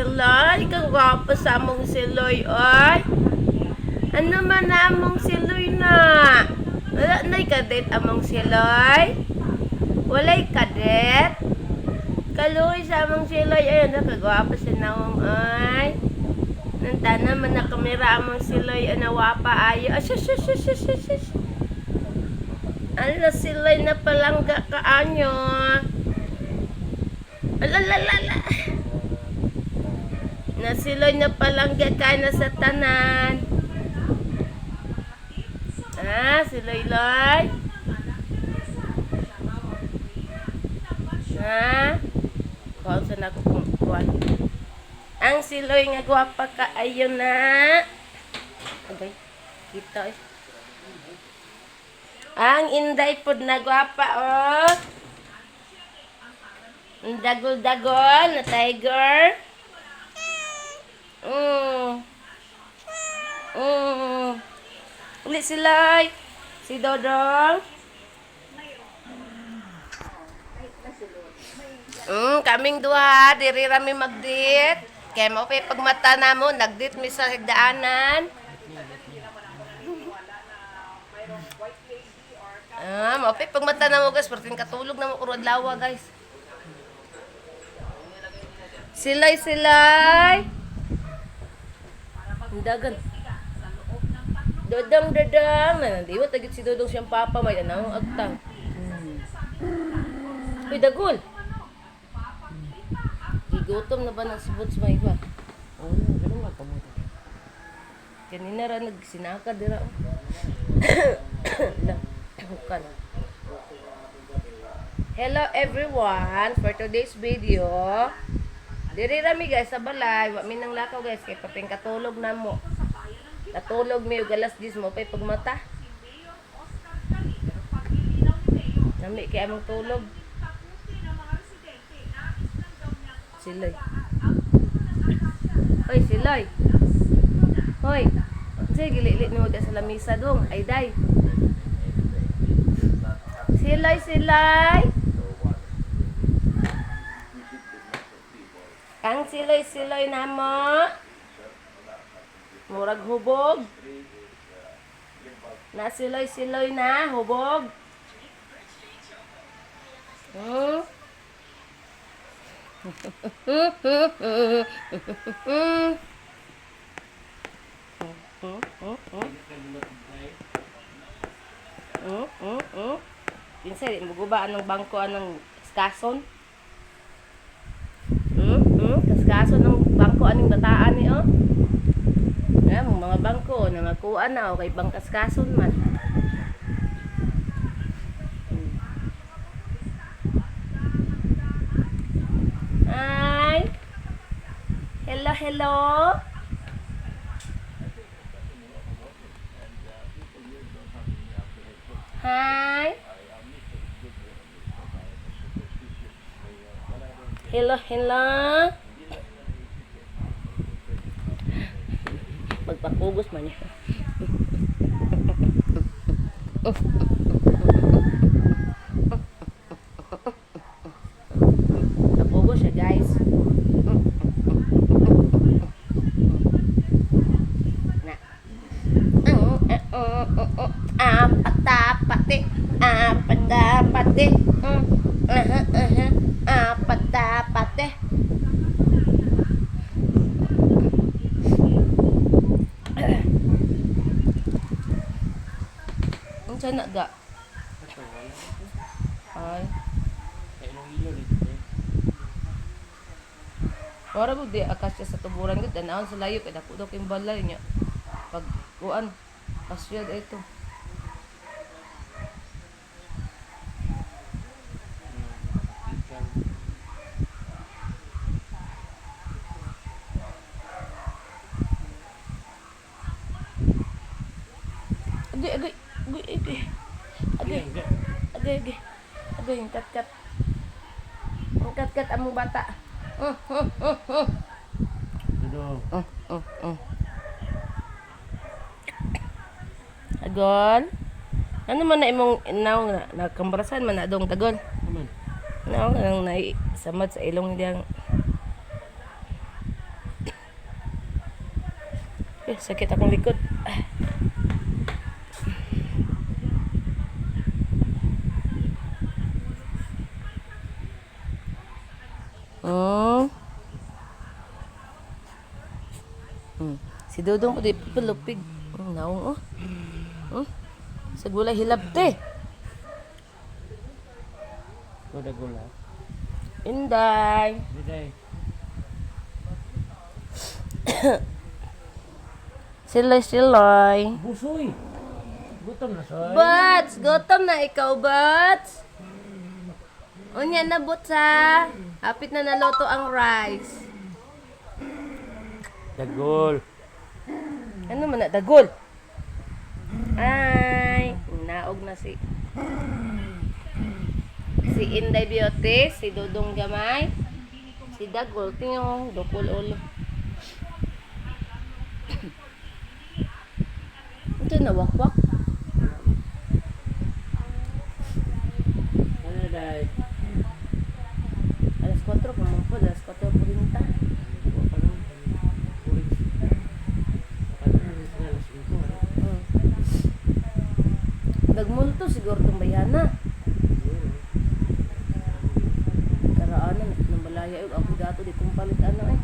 Siloy. Kagwapo sa among Siloy, oy. Ano man na among Siloy na? Wala na'y kadet among Siloy. Walay kadet. Kaluoy sa among Siloy. Ayun na, kagwapo sa naong, oy. Nantana man na kamera among Siloy. Ano, wapa ayo. Ay, shush, shush, shush, shush, shush. Ala, Siloy na palangga ka anyo. Alalalala. Nasiloy na palangga ka na sa tanan. Ah, siloy loy. Ha? Kuhaan sa nako kung kuhan. Ang siloy nga gwapa ka ayon na. Agay, kita eh. Ang inday pod na gwapa oh. Ang dagol-dagol na tiger. Uli sila. Si Dodong. Kaming duha, diri rami magdit. Kay mo pay pagmata namo, nagdit mi sa higdaanan. Ah, mo pay pagmata namo guys, perting katulog namo kuro adlaw guys. Silay, silay. Ang dagan. Dodong, dodong. Nandiwat agad si Dodong siyang papa. May anang agtang. Uy, dagol. Gigutom na ba ng sibot sa mga iba? Oo, ganun nga kamo. Kanina ra nagsinaka dira. Oh. Lang, hukan. Hello everyone for today's video. Diri ra mi guys sa balay, wa mi nang lakaw guys kay paping katulog na mo. Natulog mi og alas 10 mo pay pagmata. Nami kay among tulog. Siloy. Hoy, Siloy. Hoy. Unsay gili-ili nimo sa lamisa dong? Ay day. Silay, silay. Ang siloy-siloy namo. Murag hubog. Na siloy-siloy na hubog. Kinsa di mo guba anong bangko anong kaskason? Kaskason ng bangko aning bataan ni oh. Ya, mga bangko nangakuan na o kay bangkaskason man. Hi. Hello, hello. Hi. Hello, hello. Magpakugos man niya. Napugos siya, guys. Na. Apatapati. Apatapati. Aha, aha. Apatapati. Unsa na ga? Ito, wala. Ay. Kaya nung ilo dito eh. Para mo di akasya sa tuburan gud tanawon sa layo kay dako daw kay balay niya. Pag kuan kasya da ito. Ikan. Agay agay agay agay. Agay Hindi. agay agay. Agay yung katkat. Ang katkat among bata. Dudong. Agol. Ano man na imong naw na nakambarasan man na dong tagol. Aman. Naw nang nai samad sa ilong diyang. Eh, sakit akong likod. Ah. Oh. Si Dodong ko di palupig. Naong oh. Sa gulay hilabte. Ikaw dagol ha. Inday. Hindi. Siloy, siloy. Busoy! Gutom na soy. Bats! Gutom na ikaw, Bats! Unya na, Bats, ha? Hapit na naloto ang rice. Dagol. Ano man na, dagol? Ay, naog na si Inday Beauty, si Dudong Gamay, si Dagol, tingnan dukol ulo. Ito na wakwak. Ano day? Alas 4, pamumpo, alas 4:40. Wa pa naman. Orange. Paano na rin sila alas 5, ano? Nagmulto siguro itong bayana. Siguro. Karaanan, ng balaya, ako dato, di kong palit ano eh.